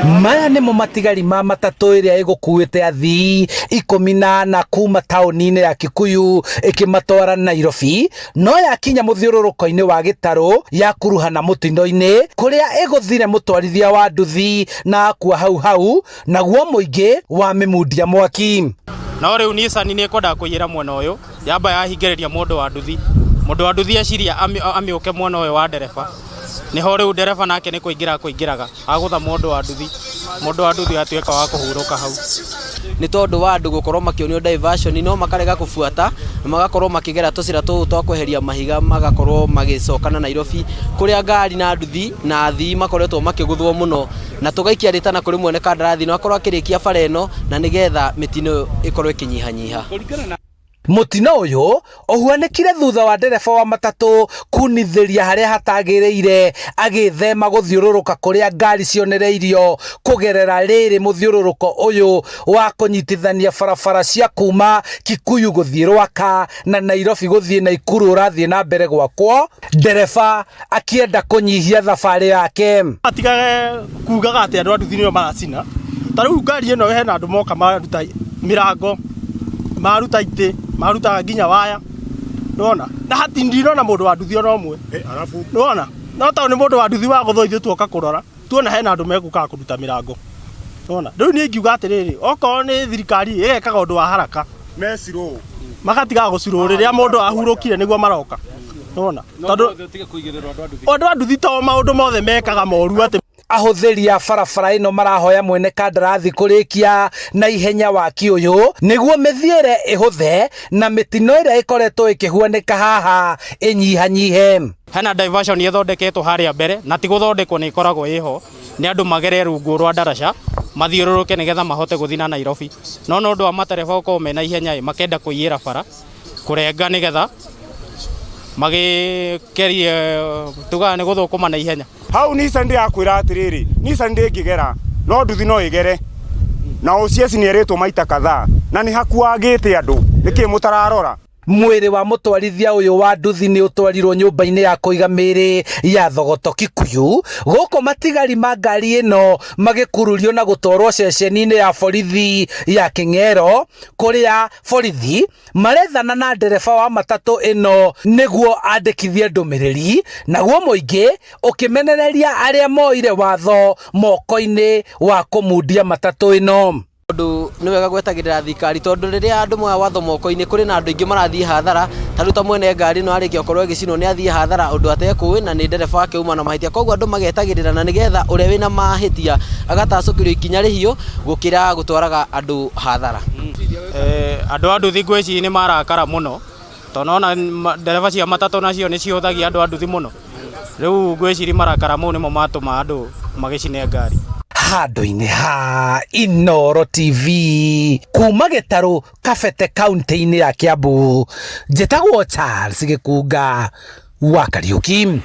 Maya nĩmo matigari ma matatũ ĩrĩa ĩgũkuĩte athii 14 kuma taũni-inĩ ya Kikuyu ĩkĩmatwara Nairobi, no yakinya mũthiũrũrũko-inĩ wa gĩtarũ yakuruhana mũtino-inĩ kũrĩa ĩgũthire mũtwarithia wa nduthi na akua hau hau, naguo mũingĩ wamĩmundia mwaki. No rĩu Nissan nĩ ĩkwendaga kũiyĩra mwena ũyũ, yamba yahingĩrĩria mũndũ wa nduthi. Mũndũ wa nduthi eciria amĩũke mwena ũyũ wa ndereba, nĩho rĩu ndereba nake nĩ kũingĩra akũingĩraga, agũtha mũndũ wa nduthi, mũndũ wa nduthi atuĩka wa kũhurũka hau. Nĩ tondũ wa andũ gũkorwo makĩonio diversion no makarega kũbuata na magakorwo makĩgera tũcĩra tũu twa kweheria mahiga magakorwo magĩcoka na Nairobi kũrĩa ngari na nduthi na athii makoretwo makĩgũthwo mũno na tũgaikia rĩtana kũrĩ mwene kandarathi no akorwo akĩrĩkia bara ĩno na nĩgetha mĩtino ĩkorwo ĩkĩnyihanyiha. Mũtino ũyũ ũhuanĩkire thutha wa ndereba wa matatũ kunithĩria harĩa hatagĩrĩire agĩthema gũthiũrũrũka kũrĩa ngari cionereirio kũgerera rĩrĩ mũthiũrũrũko ũyũ wa kũnyitithania barabara cia kuma Kikuyu gũthiĩ Rwaka na Nairobi gũthiĩ Naikuru ũrathiĩ na mbere gwakwo, ndereba akĩenda kũnyihia thabarĩ yake. Matigage kugaga atĩ andũ a nduthi nĩo maracina. Ta rĩu ngari ĩno hena andũ moka maruta mĩrango, maruta itĩ, maruta nginya waya. Nĩwona? Na hati ndinona mũndũ wa nduthi ona ũmwe. Nĩwona? No tondũ nĩ mũndũ wa nduthi wagũthwo ithuĩ tuoka kũrora, tuona hena andũ megũkaga kũruta mĩrango. Nĩwona? Rĩu niĩ ingiuga atĩrĩrĩ, okorwo nĩ thirikari ĩgekaga ũndũ wa haraka. Magatigaga gũcirũ rĩrĩa mũndũ ahurũkire nĩguo maroka. Nĩwona? Tondũ andũ a nduthi to maũndũ mothe mekaga moru atĩ Ahũthĩri a barabara ĩno marahoya mwene kandarathi kũrĩkia na ihenya waki ũyũ nĩguo mĩthiĩre ĩhũthe na mĩtino ĩrĩa ĩkoretwo ĩkĩhuanĩka haha ĩnyihanyihe. Hena diversion ĩthondeketwo harĩa mbere na ti gũthondekwo nĩ ĩkoragwo ĩho nĩ andũ magere rungu rwa ndaraca mathiũrũrũke nĩgetha mahote gũthiĩ na Nairobi. No nĩ ũndũ wa matereba gũkorwo mena ihenya ĩ, makenda kũiyĩra bara kũrenga nĩgetha magĩkerie tugaga nĩ gũthũkũma na ihenya. Hau Nissan ndĩrakwĩra atĩrĩrĩ, Nissan ndĩngĩgera no nduthi no ĩgere. Na OCS nĩ erĩtwo maita kadhaa na nĩ hakuangĩte andũ, nĩkĩ mũtararora? Mwĩrĩ wa mũtwarithia ũyũ wa nduthi nĩ ũtwarirwo nyũmba-inĩ ya kũiga mĩĩrĩ ya Thogoto Kikuyu, gũkũ matigari ma ngari ĩno magĩkururio na gũtwarwo ceceni-inĩ ya borithi ya Kĩng'ero kũrĩa borithi marethana na ndereba wa matatũ ĩno nĩguo andĩkithie ndũmĩrĩri, naguo mũingĩ ũkĩmenereria arĩa moire watho moko-inĩ wa kũmundia matatũ ĩno. Tondũ nĩ wega gwetagĩrĩra thirikari tondũ rĩrĩa andũ moya watho moko-inĩ kũrĩ na andũ aingĩ marathiĩ hathara, ta rĩu ta mwene ngari ĩno arĩkia gũkorwo ĩgĩcinwo nĩ athiĩ hathara ũndũ atekũĩ na nĩ ndereba wake uma na mahĩtia, koguo andũ magetagĩrĩra na nĩgetha ũrĩa wĩna mahĩtia agatacũkĩrio ikinya rĩhiũ gũkĩra gũtwaraga andũ hathara. Andũ a nduthi ngwĩciria nĩ marakara mũno, tondũ nĩwona ndereba cia matatũ nacio nĩ cihũthagia andũ a nduthi mũno. Rĩu ngwĩciria marakara mau nĩmo matũma andũ magĩcine ngari. Handũ-inĩ ha Inooro TV kuma Gĩtarũ Kabete kaũntĩ-inĩ ya Kiambu, njĩtagwo Charles Gĩkunga wa Kariũki.